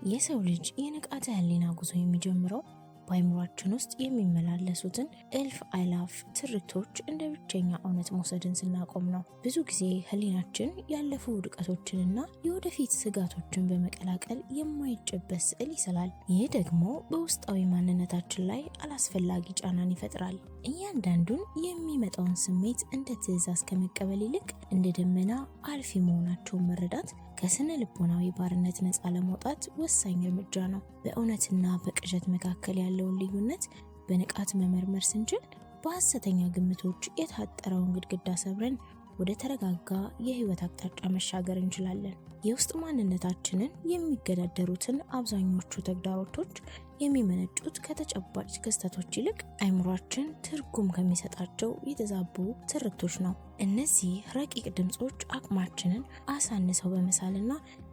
የሰው ልጅ የንቃተ ህሊና ጉዞ የሚጀምረው በአይምሯችን ውስጥ የሚመላለሱትን እልፍ አእላፍ ትርክቶች እንደ ብቸኛ እውነት መውሰድን ስናቆም ነው። ብዙ ጊዜ ህሊናችን ያለፉ ውድቀቶችንና የወደፊት ስጋቶችን በመቀላቀል የማይጨበስ ስዕል ይስላል። ይህ ደግሞ በውስጣዊ ማንነታችን ላይ አላስፈላጊ ጫናን ይፈጥራል። እያንዳንዱን የሚመጣውን ስሜት እንደ ትዕዛዝ ከመቀበል ይልቅ እንደ ደመና አልፊ መሆናቸውን መረዳት ከስነ ልቦናዊ ባርነት ነፃ ለመውጣት ወሳኝ እርምጃ ነው። በእውነትና በቅዠት መካከል ያለውን ልዩነት በንቃት መመርመር ስንችል፣ በሐሰተኛ ግምቶች የታጠረውን ግድግዳ ሰብረን ወደ ተረጋጋ የህይወት አቅጣጫ መሻገር እንችላለን። የውስጥ ማንነታችንን የሚገዳደሩትን አብዛኞቹ ተግዳሮቶች የሚመነጩት ከተጨባጭ ክስተቶች ይልቅ አይምሯችን ትርጉም ከሚሰጣቸው የተዛቡ ትርክቶች ነው። እነዚህ ረቂቅ ድምፆች አቅማችንን አሳንሰው በመሳልና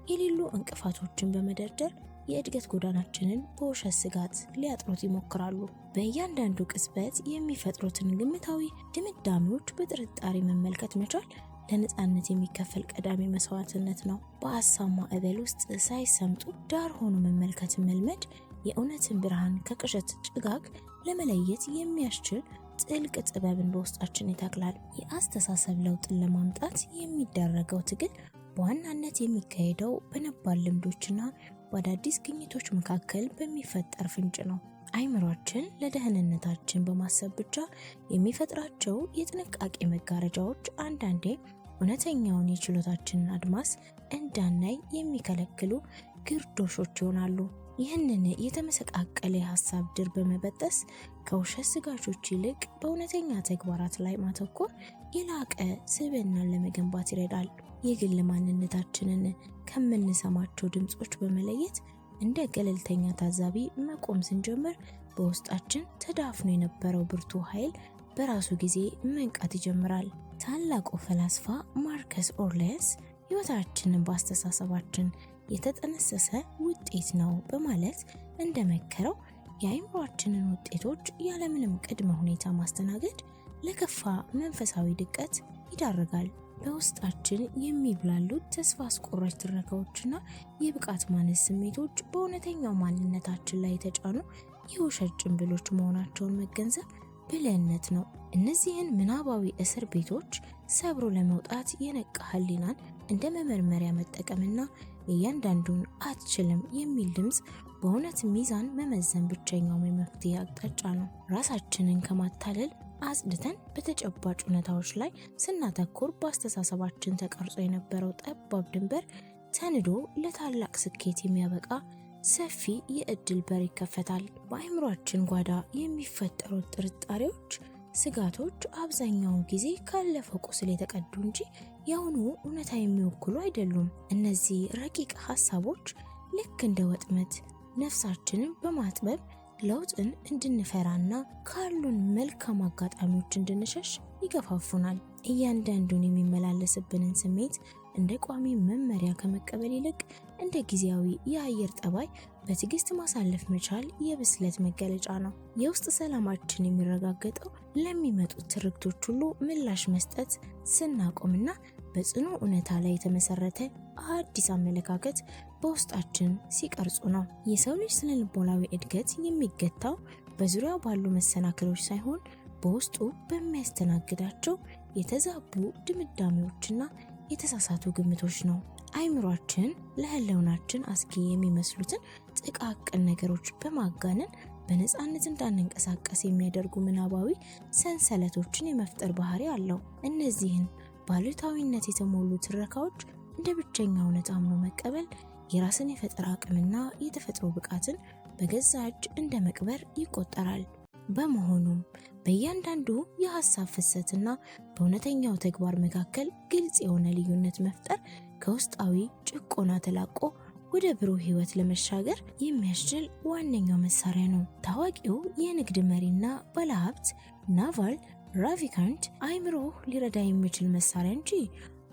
የሌሉ እንቅፋቶችን በመደርደር የእድገት ጎዳናችንን በውሸት ስጋት ሊያጥሩት ይሞክራሉ። በእያንዳንዱ ቅጽበት የሚፈጥሩትን ግምታዊ ድምዳሜዎች በጥርጣሬ መመልከት መቻል ለነፃነት የሚከፈል ቀዳሚ መስዋዕትነት ነው። በሀሳብ ማዕበል ውስጥ ሳይሰምጡ ዳር ሆኖ መመልከትን መልመድ የእውነትን ብርሃን ከቅዠት ጭጋግ ለመለየት የሚያስችል ጥልቅ ጥበብን በውስጣችን ይተክላል። የአስተሳሰብ ለውጥን ለማምጣት የሚደረገው ትግል በዋናነት የሚካሄደው በነባር ልምዶችና በአዳዲስ ግኝቶች መካከል በሚፈጠር ፍንጭ ነው። አይምሯችን ለደህንነታችን በማሰብ ብቻ የሚፈጥራቸው የጥንቃቄ መጋረጃዎች አንዳንዴ እውነተኛውን የችሎታችንን አድማስ እንዳናይ የሚከለክሉ ግርዶሾች ይሆናሉ። ይህንን የተመሰቃቀለ የሀሳብ ድር በመበጠስ ከውሸት ስጋቶች ይልቅ በእውነተኛ ተግባራት ላይ ማተኮር የላቀ ስብዕናን ለመገንባት ይረዳል። የግል ማንነታችንን ከምንሰማቸው ድምፆች በመለየት እንደ ገለልተኛ ታዛቢ መቆም ስንጀምር፣ በውስጣችን ተዳፍኖ የነበረው ብርቱ ኃይል በራሱ ጊዜ መንቃት ይጀምራል። ታላቁ ፈላስፋ ማርከስ ኦርሊየስ ሕይወታችንን በአስተሳሰባችን የተጠነሰሰ ውጤት ነው በማለት እንደመከረው፣ የአእምሯችንን ውጤቶች ያለምንም ቅድመ ሁኔታ ማስተናገድ ለከፋ መንፈሳዊ ድቀት ይዳርጋል። በውስጣችን የሚብላሉት ተስፋ አስቆራጭ ትረካዎችና የብቃት ማነስ ስሜቶች በእውነተኛው ማንነታችን ላይ የተጫኑ የውሸት ጭንብሎች መሆናቸውን መገንዘብ ብልህነት ነው። እነዚህን ምናባዊ እስር ቤቶች ሰብሮ ለመውጣት የነቃ ህሊናን እንደ መመርመሪያ መጠቀምና እያንዳንዱን አትችልም የሚል ድምፅ በእውነት ሚዛን መመዘን ብቸኛው የመፍትሄ አቅጣጫ ነው። ራሳችንን ከማታለል አጽድተን በተጨባጭ እውነታዎች ላይ ስናተኩር፣ በአስተሳሰባችን ተቀርጾ የነበረው ጠባብ ድንበር ተንዶ ለታላቅ ስኬት የሚያበቃ ሰፊ የእድል በር ይከፈታል። በአእምሯችን ጓዳ የሚፈጠሩት ጥርጣሬዎች፣ ስጋቶች አብዛኛውን ጊዜ ካለፈው ቁስል የተቀዱ እንጂ የአሁኑ እውነታ የሚወክሉ አይደሉም። እነዚህ ረቂቅ ሀሳቦች ልክ እንደ ወጥመድ ነፍሳችንን በማጥበብ ለውጥን እንድንፈራና ካሉን መልካም አጋጣሚዎች እንድንሸሽ ይገፋፉናል። እያንዳንዱን የሚመላለስብንን ስሜት እንደ ቋሚ መመሪያ ከመቀበል ይልቅ እንደ ጊዜያዊ የአየር ጠባይ በትዕግስት ማሳለፍ መቻል የብስለት መገለጫ ነው። የውስጥ ሰላማችን የሚረጋገጠው ለሚመጡት ትርክቶች ሁሉ ምላሽ መስጠት ስናቆምና በጽኑ እውነታ ላይ የተመሰረተ አዲስ አመለካከት በውስጣችን ሲቀርጹ ነው። የሰው ልጅ ስነ ልቦናዊ እድገት የሚገታው በዙሪያው ባሉ መሰናክሎች ሳይሆን በውስጡ በሚያስተናግዳቸው የተዛቡ ድምዳሜዎችና የተሳሳቱ ግምቶች ነው። አይምሯችን ለህልውናችን አስጊ የሚመስሉትን ጥቃቅን ነገሮች በማጋነን በነፃነት እንዳንንቀሳቀስ የሚያደርጉ ምናባዊ ሰንሰለቶችን የመፍጠር ባህሪ አለው። እነዚህን ባሉታዊነት የተሞሉ ትረካዎች እንደ ብቸኛ እውነት አምኖ መቀበል የራስን የፈጠራ አቅምና የተፈጥሮ ብቃትን በገዛ እጅ እንደ መቅበር ይቆጠራል። በመሆኑም በእያንዳንዱ የሀሳብ ፍሰትና በእውነተኛው ተግባር መካከል ግልጽ የሆነ ልዩነት መፍጠር ከውስጣዊ ጭቆና ተላቆ ወደ ብሩህ ህይወት ለመሻገር የሚያስችል ዋነኛው መሳሪያ ነው። ታዋቂው የንግድ መሪና ባለሀብት ናቫል ራቪካንት አይምሮህ ሊረዳ የሚችል መሳሪያ እንጂ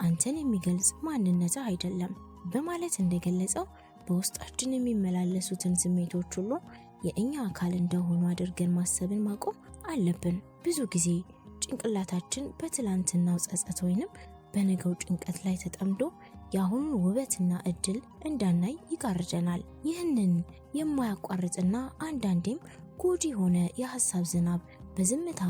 አንተን የሚገልጽ ማንነትህ አይደለም በማለት እንደገለጸው፣ በውስጣችን የሚመላለሱትን ስሜቶች ሁሉ የእኛ አካል እንደሆኑ አድርገን ማሰብን ማቆም አለብን። ብዙ ጊዜ ጭንቅላታችን በትላንትናው ጸጸት ወይንም በነገው ጭንቀት ላይ ተጠምዶ የአሁኑን ውበትና እድል እንዳናይ ይጋርደናል። ይህንን የማያቋርጥና አንዳንዴም ጎጂ የሆነ የሀሳብ ዝናብ በዝምታ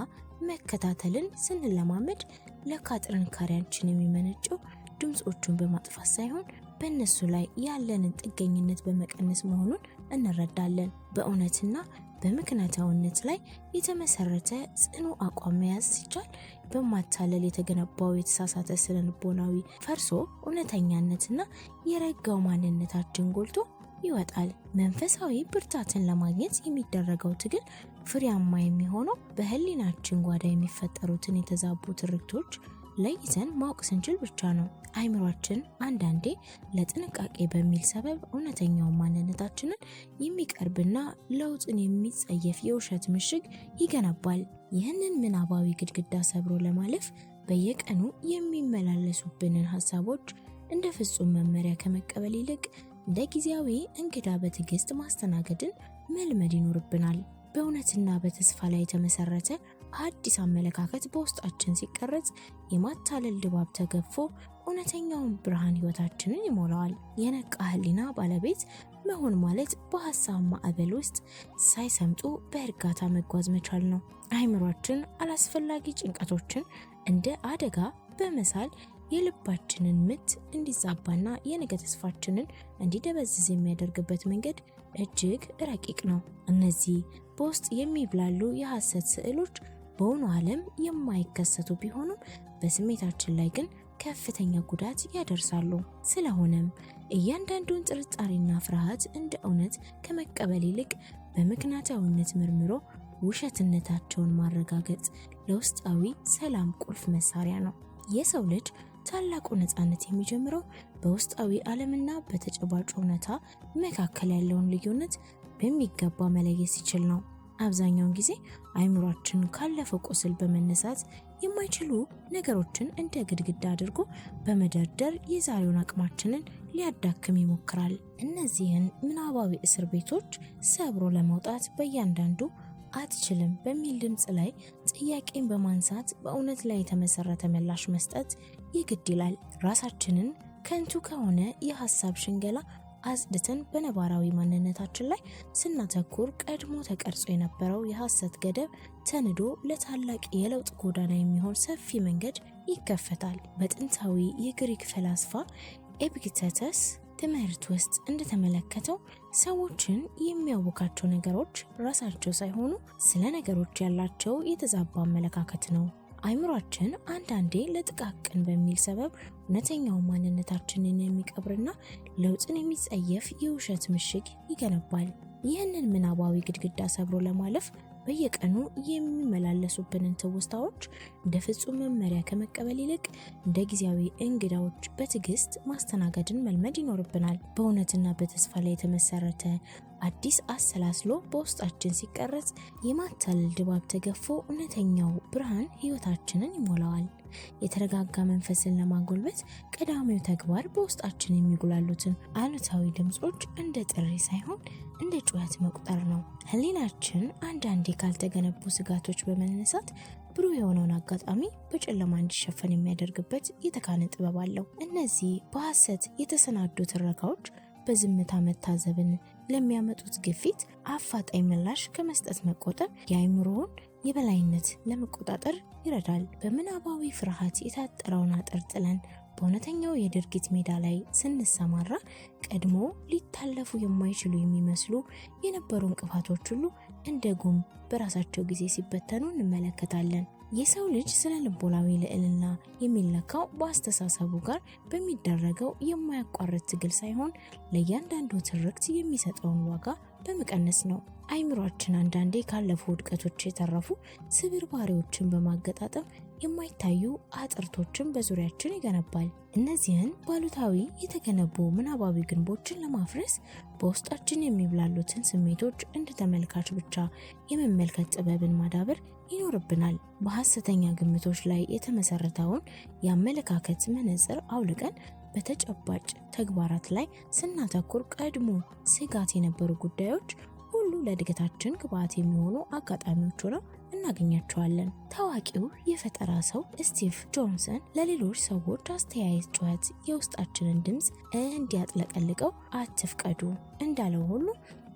መከታተልን ስንለማመድ ለካ ጥንካሬያችን የሚመነጨው ድምጾቹን በማጥፋት ሳይሆን በእነሱ ላይ ያለንን ጥገኝነት በመቀነስ መሆኑን እንረዳለን። በእውነትና በምክንያታዊነት ላይ የተመሰረተ ጽኑ አቋም መያዝ ሲቻል በማታለል የተገነባው የተሳሳተ ስነልቦናዊ ፈርሶ እውነተኛነትና የረጋው ማንነታችን ጎልቶ ይወጣል። መንፈሳዊ ብርታትን ለማግኘት የሚደረገው ትግል ፍሬያማ የሚሆነው በህሊናችን ጓዳ የሚፈጠሩትን የተዛቡ ትርክቶች ለይተን ማወቅ ስንችል ብቻ ነው። አይምሯችን አንዳንዴ ለጥንቃቄ በሚል ሰበብ እውነተኛውን ማንነታችንን የሚቀርብና ለውጥን የሚጸየፍ የውሸት ምሽግ ይገነባል። ይህንን ምናባዊ ግድግዳ ሰብሮ ለማለፍ በየቀኑ የሚመላለሱብንን ሀሳቦች እንደ ፍጹም መመሪያ ከመቀበል ይልቅ እንደ ጊዜያዊ እንግዳ በትዕግስት ማስተናገድን መልመድ ይኖርብናል። በእውነትና በተስፋ ላይ የተመሰረተ አዲስ አመለካከት በውስጣችን ሲቀረጽ የማታለል ድባብ ተገፎ እውነተኛውን ብርሃን ህይወታችንን ይሞላዋል። የነቃ ህሊና ባለቤት መሆን ማለት በሀሳብ ማዕበል ውስጥ ሳይሰምጡ በእርጋታ መጓዝ መቻል ነው። አይምሯችን አላስፈላጊ ጭንቀቶችን እንደ አደጋ በመሳል የልባችንን ምት እንዲዛባና የነገ ተስፋችንን እንዲደበዝዝ የሚያደርግበት መንገድ እጅግ ረቂቅ ነው። እነዚህ በውስጥ የሚብላሉ የሐሰት ስዕሎች በእውኑ ዓለም የማይከሰቱ ቢሆኑም በስሜታችን ላይ ግን ከፍተኛ ጉዳት ያደርሳሉ። ስለሆነም እያንዳንዱን ጥርጣሬና ፍርሃት እንደ እውነት ከመቀበል ይልቅ በምክንያታዊነት መርምሮ ውሸትነታቸውን ማረጋገጥ ለውስጣዊ ሰላም ቁልፍ መሳሪያ ነው። የሰው ልጅ ታላቁ ነፃነት የሚጀምረው በውስጣዊ ዓለምና በተጨባጭ እውነታ መካከል ያለውን ልዩነት በሚገባ መለየት ሲችል ነው። አብዛኛውን ጊዜ አይምሯችን ካለፈው ቁስል በመነሳት የማይችሉ ነገሮችን እንደ ግድግዳ አድርጎ በመደርደር የዛሬውን አቅማችንን ሊያዳክም ይሞክራል። እነዚህን ምናባዊ እስር ቤቶች ሰብሮ ለመውጣት በእያንዳንዱ አትችልም በሚል ድምፅ ላይ ጥያቄን በማንሳት በእውነት ላይ የተመሰረተ ምላሽ መስጠት የግድ ይላል። ራሳችንን ከንቱ ከሆነ የሀሳብ ሽንገላ አጽድተን በነባራዊ ማንነታችን ላይ ስናተኩር ቀድሞ ተቀርጾ የነበረው የሐሰት ገደብ ተንዶ ለታላቅ የለውጥ ጎዳና የሚሆን ሰፊ መንገድ ይከፈታል። በጥንታዊ የግሪክ ፈላስፋ ኤፒክቴተስ ትምህርት ውስጥ እንደተመለከተው ሰዎችን የሚያውካቸው ነገሮች ራሳቸው ሳይሆኑ ስለ ነገሮች ያላቸው የተዛባ አመለካከት ነው። አይምሯችን አንዳንዴ ለጥቃቅን በሚል ሰበብ እውነተኛውን ማንነታችንን የሚቀብርና ለውጥን የሚጸየፍ የውሸት ምሽግ ይገነባል። ይህንን ምናባዊ ግድግዳ ሰብሮ ለማለፍ በየቀኑ የሚመላለሱብንን ትውስታዎች እንደ ፍጹም መመሪያ ከመቀበል ይልቅ እንደ ጊዜያዊ እንግዳዎች በትዕግስት ማስተናገድን መልመድ ይኖርብናል። በእውነትና በተስፋ ላይ የተመሰረተ አዲስ አሰላስሎ በውስጣችን ሲቀረጽ የማታለል ድባብ ተገፎ እውነተኛው ብርሃን ህይወታችንን ይሞላዋል። የተረጋጋ መንፈስን ለማጎልበት ቀዳሚው ተግባር በውስጣችን የሚጉላሉትን አሉታዊ ድምጾች እንደ ጥሪ ሳይሆን እንደ ጩኸት መቁጠር ነው። ህሊናችን አንዳንዴ ካልተገነቡ ስጋቶች በመነሳት ብሩህ የሆነውን አጋጣሚ በጨለማ እንዲሸፈን የሚያደርግበት የተካነ ጥበብ አለው። እነዚህ በሐሰት የተሰናዱ ትረካዎች በዝምታ መታዘብን ለሚያመጡት ግፊት አፋጣኝ ምላሽ ከመስጠት መቆጠብ የአእምሮውን የበላይነት ለመቆጣጠር ይረዳል። በምናባዊ ፍርሃት የታጠረውን አጥር ጥለን በእውነተኛው የድርጊት ሜዳ ላይ ስንሰማራ ቀድሞ ሊታለፉ የማይችሉ የሚመስሉ የነበሩ እንቅፋቶች ሁሉ እንደ ጉም በራሳቸው ጊዜ ሲበተኑ እንመለከታለን። የሰው ልጅ ስነ ልቦናዊ ልዕልና የሚለካው በአስተሳሰቡ ጋር በሚደረገው የማያቋርጥ ትግል ሳይሆን ለእያንዳንዱ ትርክት የሚሰጠውን ዋጋ በመቀነስ ነው። አይምሯችን አንዳንዴ ካለፉ ውድቀቶች የተረፉ ስብርባሪዎችን በማገጣጠም የማይታዩ አጥርቶችን በዙሪያችን ይገነባል። እነዚህን ባሉታዊ የተገነቡ ምናባዊ ግንቦችን ለማፍረስ በውስጣችን የሚብላሉትን ስሜቶች እንደ ተመልካች ብቻ የመመልከት ጥበብን ማዳበር ይኖርብናል። በሐሰተኛ ግምቶች ላይ የተመሰረተውን የአመለካከት መነጽር አውልቀን በተጨባጭ ተግባራት ላይ ስናተኩር ቀድሞ ስጋት የነበሩ ጉዳዮች ሁሉ ለእድገታችን ግብዓት የሚሆኑ አጋጣሚዎች ሆነው እናገኛቸዋለን። ታዋቂው የፈጠራ ሰው ስቲቭ ጆንሰን ለሌሎች ሰዎች አስተያየት ጩኸት የውስጣችንን ድምፅ እንዲያጥለቀልቀው አትፍቀዱ እንዳለው ሁሉ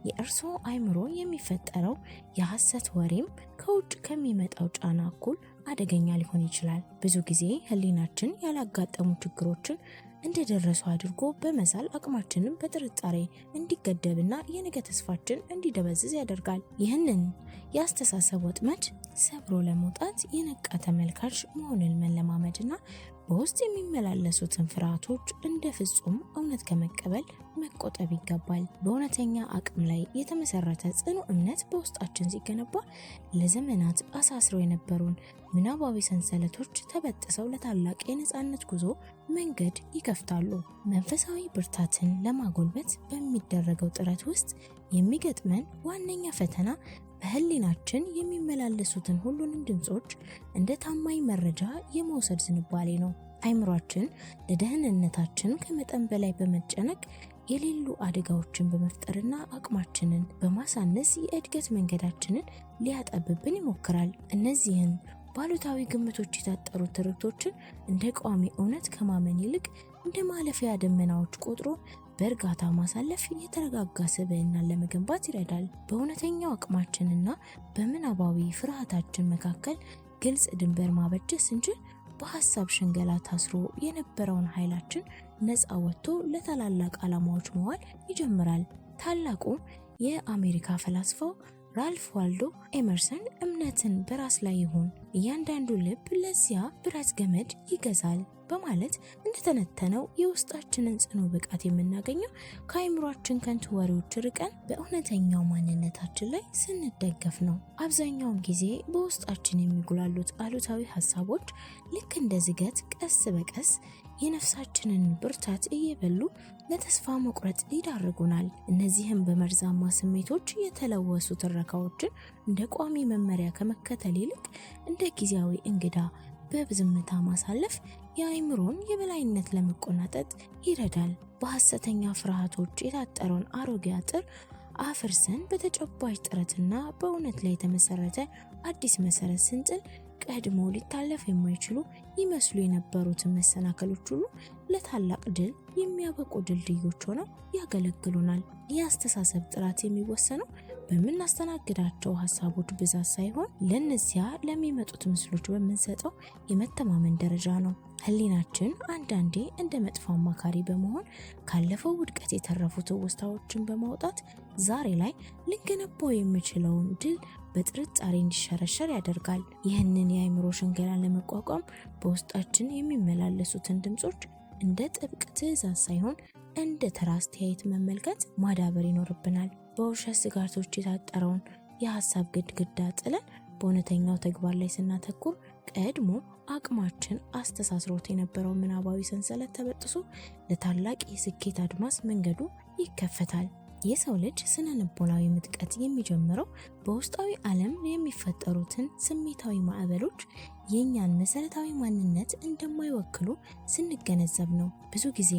የእርስዎ አይምሮ የሚፈጠረው የሐሰት ወሬም ከውጭ ከሚመጣው ጫና እኩል አደገኛ ሊሆን ይችላል። ብዙ ጊዜ ሕሊናችን ያላጋጠሙ ችግሮችን እንደደረሱ አድርጎ በመሳል አቅማችንን በጥርጣሬ እንዲገደብና የነገ ተስፋችን እንዲደበዝዝ ያደርጋል። ይህንን የአስተሳሰብ ወጥመድ ሰብሮ ለመውጣት የነቃ ተመልካች መሆንን መለማመድና በውስጥ የሚመላለሱትን ፍርሃቶች እንደ ፍጹም እውነት ከመቀበል መቆጠብ ይገባል። በእውነተኛ አቅም ላይ የተመሰረተ ጽኑ እምነት በውስጣችን ሲገነባ ለዘመናት አሳስረው የነበሩን ምናባዊ ሰንሰለቶች ተበጥሰው ለታላቅ የነፃነት ጉዞ መንገድ ይከፍታሉ። መንፈሳዊ ብርታትን ለማጎልበት በሚደረገው ጥረት ውስጥ የሚገጥመን ዋነኛ ፈተና በህሊናችን የሚመላለሱትን ሁሉንም ድምጾች እንደ ታማኝ መረጃ የመውሰድ ዝንባሌ ነው። አይምሯችን ለደህንነታችን ከመጠን በላይ በመጨነቅ የሌሉ አደጋዎችን በመፍጠርና አቅማችንን በማሳነስ የእድገት መንገዳችንን ሊያጠብብን ይሞክራል። እነዚህን ባሉታዊ ግምቶች የታጠሩ ትርክቶችን እንደ ቋሚ እውነት ከማመን ይልቅ እንደ ማለፊያ ደመናዎች ቆጥሮ በእርጋታ ማሳለፍ የተረጋጋ ስብዕናን ለመገንባት ይረዳል። በእውነተኛው አቅማችንና በምናባዊ ፍርሃታችን መካከል ግልጽ ድንበር ማበጀት ስንችል በሀሳብ ሽንገላ ታስሮ የነበረውን ኃይላችን ነፃ ወጥቶ ለታላላቅ ዓላማዎች መዋል ይጀምራል። ታላቁ የአሜሪካ ፈላስፋው ራልፍ ዋልዶ ኤመርሰን እምነትን በራስ ላይ ይሁን፣ እያንዳንዱ ልብ ለዚያ ብረት ገመድ ይገዛል በማለት እንደተነተነው የውስጣችንን ጽኑ ብቃት የምናገኘው ከአይምሯችን ከንቱ ወሬዎች ርቀን በእውነተኛው ማንነታችን ላይ ስንደገፍ ነው። አብዛኛውን ጊዜ በውስጣችን የሚጉላሉት አሉታዊ ሀሳቦች ልክ እንደ ዝገት ቀስ በቀስ የነፍሳችንን ብርታት እየበሉ ለተስፋ መቁረጥ ይዳርጉናል። እነዚህም በመርዛማ ስሜቶች የተለወሱ ትረካዎችን እንደ ቋሚ መመሪያ ከመከተል ይልቅ እንደ ጊዜያዊ እንግዳ በዝምታ ማሳለፍ የአእምሮን የበላይነት ለመቆናጠጥ ይረዳል። በሐሰተኛ ፍርሃቶች የታጠረውን አሮጌ አጥር አፍርሰን በተጨባጭ ጥረትና በእውነት ላይ የተመሰረተ አዲስ መሰረት ስንጥል ቀድሞ ሊታለፍ የማይችሉ ይመስሉ የነበሩትን መሰናክሎች ሁሉ ለታላቅ ድል የሚያበቁ ድልድዮች ሆነው ያገለግሉናል። የአስተሳሰብ ጥራት የሚወሰነው በምናስተናግዳቸው ሀሳቦች ብዛት ሳይሆን ለነዚያ ለሚመጡት ምስሎች በምንሰጠው የመተማመን ደረጃ ነው። ሕሊናችን አንዳንዴ እንደ መጥፎ አማካሪ በመሆን ካለፈው ውድቀት የተረፉ ትውስታዎችን በማውጣት ዛሬ ላይ ልንገነባው የሚችለውን ድል በጥርጣሬ እንዲሸረሸር ያደርጋል። ይህንን የአእምሮ ሽንገላ ለመቋቋም በውስጣችን የሚመላለሱትን ድምጾች እንደ ጥብቅ ትዕዛዝ ሳይሆን እንደ ተራ አስተያየት መመልከት ማዳበር ይኖርብናል። በውሸት ስጋቶች የታጠረውን የሀሳብ ግድግዳ ጥለን በእውነተኛው ተግባር ላይ ስናተኩር ቀድሞ አቅማችን አስተሳስሮት የነበረው ምናባዊ ሰንሰለት ተበጥሶ ለታላቅ የስኬት አድማስ መንገዱ ይከፈታል። የሰው ልጅ ስነ ልቦናዊ ምጥቀት የሚጀምረው በውስጣዊ ዓለም የሚፈጠሩትን ስሜታዊ ማዕበሎች የእኛን መሰረታዊ ማንነት እንደማይወክሉ ስንገነዘብ ነው። ብዙ ጊዜ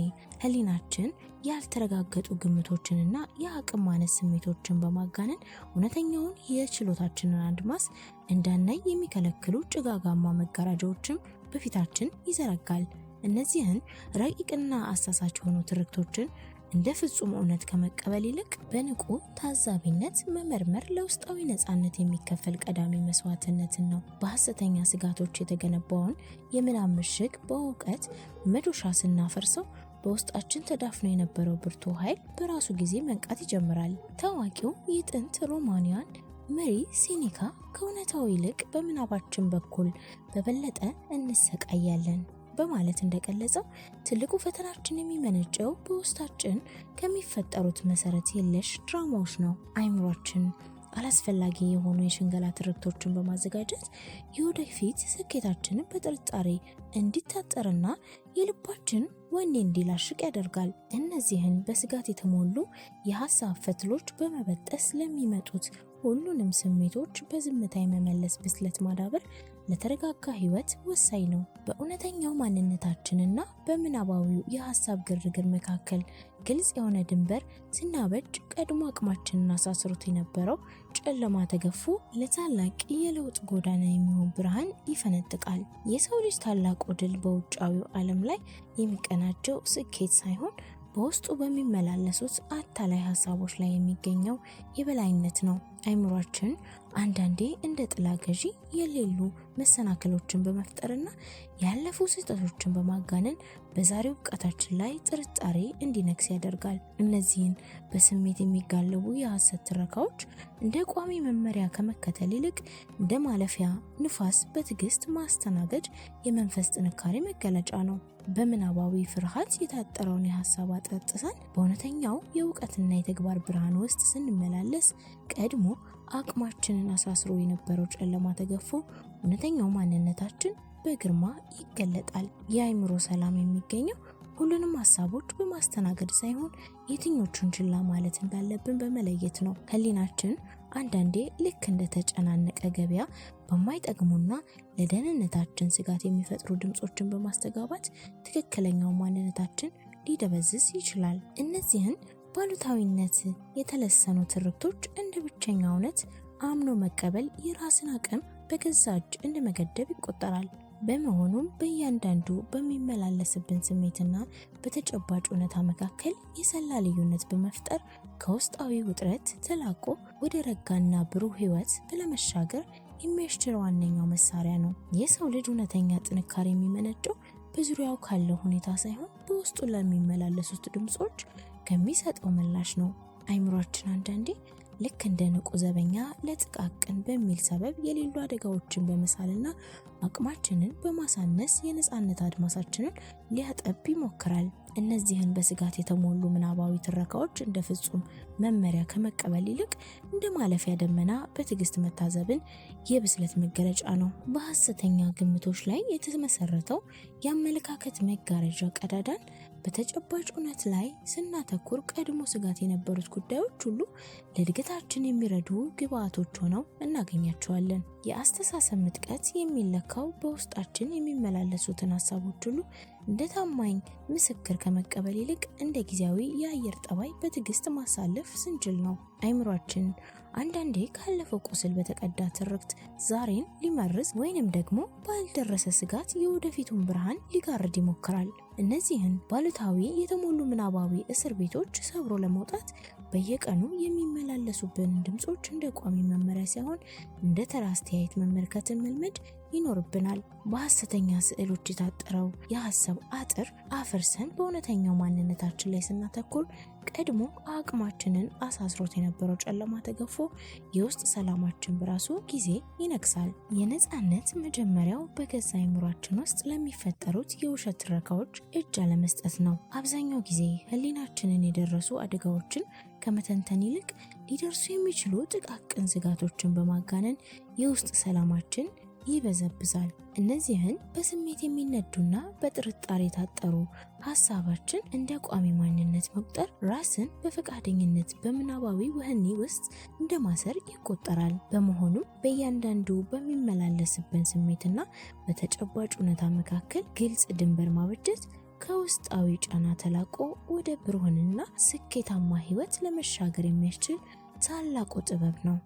ሕሊናችን ያልተረጋገጡ ግምቶችንና የአቅም ማነስ ስሜቶችን በማጋነን እውነተኛውን የችሎታችንን አድማስ እንዳናይ የሚከለክሉ ጭጋጋማ መጋረጃዎችን በፊታችን ይዘረጋል። እነዚህን ረቂቅና አሳሳች የሆኑ ትርክቶችን እንደ ፍጹም እውነት ከመቀበል ይልቅ በንቁ ታዛቢነት መመርመር ለውስጣዊ ነፃነት የሚከፈል ቀዳሚ መስዋዕትነትን ነው። በሐሰተኛ ስጋቶች የተገነባውን የምናብ ምሽግ በእውቀት መዶሻ ስናፈርሰው በውስጣችን ተዳፍኖ የነበረው ብርቱ ኃይል በራሱ ጊዜ መንቃት ይጀምራል። ታዋቂው የጥንት ሮማንያን መሪ ሴኔካ ከእውነታው ይልቅ በምናባችን በኩል በበለጠ እንሰቃያለን በማለት እንደገለጸው ትልቁ ፈተናችን የሚመነጨው በውስጣችን ከሚፈጠሩት መሰረት የለሽ ድራማዎች ነው። አይምሯችን አላስፈላጊ የሆኑ የሽንገላ ትርክቶችን በማዘጋጀት የወደፊት ስኬታችንን በጥርጣሬ እንዲታጠርና የልባችን ወኔ እንዲላሽቅ ያደርጋል። እነዚህን በስጋት የተሞሉ የሀሳብ ፈትሎች በመበጠስ ለሚመጡት ሁሉንም ስሜቶች በዝምታ የመመለስ ብስለት ማዳበር ለተረጋጋ ሕይወት ወሳኝ ነው። በእውነተኛው ማንነታችንና በምናባዊው የሀሳብ ግርግር መካከል ግልጽ የሆነ ድንበር ስናበጅ ቀድሞ አቅማችንን አሳስሮት የነበረው ጨለማ ተገፎ ለታላቅ የለውጥ ጎዳና የሚሆን ብርሃን ይፈነጥቃል። የሰው ልጅ ታላቁ ድል በውጫዊው ዓለም ላይ የሚቀናጀው ስኬት ሳይሆን በውስጡ በሚመላለሱት አታላይ ሀሳቦች ላይ የሚገኘው የበላይነት ነው። አይምሯችን አንዳንዴ እንደ ጥላ ገዢ የሌሉ መሰናክሎችን በመፍጠርና ያለፉ ስህተቶችን በማጋነን በዛሬው ብቃታችን ላይ ጥርጣሬ እንዲነግስ ያደርጋል። እነዚህን በስሜት የሚጋለቡ የሀሰት ትረካዎች እንደ ቋሚ መመሪያ ከመከተል ይልቅ እንደ ማለፊያ ንፋስ በትዕግስት ማስተናገድ የመንፈስ ጥንካሬ መገለጫ ነው። በምናባዊ ፍርሃት የታጠረውን የሀሳብ አጥር ጥሰን በእውነተኛው የእውቀትና የተግባር ብርሃን ውስጥ ስንመላለስ ቀድሞ አቅማችንን አሳስሮ የነበረው ጨለማ ተገፎ እውነተኛው ማንነታችን በግርማ ይገለጣል። የአእምሮ ሰላም የሚገኘው ሁሉንም ሀሳቦች በማስተናገድ ሳይሆን የትኞቹን ችላ ማለት እንዳለብን በመለየት ነው። ህሊናችን አንዳንዴ ልክ እንደተጨናነቀ ገበያ በማይጠቅሙና ለደህንነታችን ስጋት የሚፈጥሩ ድምጾችን በማስተጋባት ትክክለኛው ማንነታችን ሊደበዝዝ ይችላል። እነዚህን ባሉታዊነት የተለሰኑ ትርክቶች እንደ ብቸኛ እውነት አምኖ መቀበል የራስን አቅም በገዛ እጅ እንደ መገደብ ይቆጠራል። በመሆኑም በእያንዳንዱ በሚመላለስብን ስሜትና በተጨባጭ እውነታ መካከል የሰላ ልዩነት በመፍጠር ከውስጣዊ ውጥረት ተላቆ ወደ ረጋና ብሩህ ህይወት ለመሻገር የሚያስችል ዋነኛው መሳሪያ ነው። የሰው ልጅ እውነተኛ ጥንካሬ የሚመነጨው በዙሪያው ካለው ሁኔታ ሳይሆን በውስጡ ለሚመላለሱት ድምጾች ከሚሰጠው ምላሽ ነው። አይምሯችን አንዳንዴ ልክ እንደ ንቁ ዘበኛ ለጥቃቅን በሚል ሰበብ የሌሉ አደጋዎችን በመሳልና አቅማችንን በማሳነስ የነጻነት አድማሳችንን ሊያጠብ ይሞክራል። እነዚህን በስጋት የተሞሉ ምናባዊ ትረካዎች እንደ ፍጹም መመሪያ ከመቀበል ይልቅ እንደ ማለፊያ ደመና በትዕግስት መታዘብን የብስለት መገለጫ ነው። በሐሰተኛ ግምቶች ላይ የተመሰረተው የአመለካከት መጋረጃ ቀዳዳን በተጨባጭ እውነት ላይ ስናተኩር ቀድሞ ስጋት የነበሩት ጉዳዮች ሁሉ ለእድገታችን የሚረዱ ግብአቶች ሆነው እናገኛቸዋለን። የአስተሳሰብ ምጥቀት የሚለካው በውስጣችን የሚመላለሱትን ሀሳቦች ሁሉ እንደ ታማኝ ምስክር ከመቀበል ይልቅ እንደ ጊዜያዊ የአየር ጠባይ በትዕግስት ማሳለፍ ስንችል ነው። አይምሯችን አንዳንዴ ካለፈው ቁስል በተቀዳ ትርክት ዛሬን ሊመርዝ ወይንም ደግሞ ባልደረሰ ስጋት የወደፊቱን ብርሃን ሊጋርድ ይሞክራል። እነዚህን ባሉታዊ የተሞሉ ምናባዊ እስር ቤቶች ሰብሮ ለመውጣት በየቀኑ የሚመላለሱብን ድምጾች እንደ ቋሚ መመሪያ ሳይሆን እንደ ተራ አስተያየት መመልከትን መልመድ ይኖርብናል። በሐሰተኛ ስዕሎች የታጠረው የሀሳብ አጥር አፍርሰን በእውነተኛው ማንነታችን ላይ ስናተኩር ቀድሞ አቅማችንን አሳስሮት የነበረው ጨለማ ተገፎ የውስጥ ሰላማችን በራሱ ጊዜ ይነግሳል። የነጻነት መጀመሪያው በገዛ አይምሯችን ውስጥ ለሚፈጠሩት የውሸት ትረካዎች እጅ አለመስጠት ነው። አብዛኛው ጊዜ ህሊናችንን የደረሱ አደጋዎችን ከመተንተን ይልቅ ሊደርሱ የሚችሉ ጥቃቅን ስጋቶችን በማጋነን የውስጥ ሰላማችን ይበዘብዛል። እነዚህን በስሜት የሚነዱና በጥርጣሬ የታጠሩ ሀሳባችን እንደ ቋሚ ማንነት መቁጠር ራስን በፈቃደኝነት በምናባዊ ወህኒ ውስጥ እንደ ማሰር ይቆጠራል። በመሆኑም በእያንዳንዱ በሚመላለስብን ስሜትና በተጨባጭ እውነታ መካከል ግልጽ ድንበር ማበጀት ከውስጣዊ ጫና ተላቆ ወደ ብሩህንና ስኬታማ ህይወት ለመሻገር የሚያስችል ታላቁ ጥበብ ነው።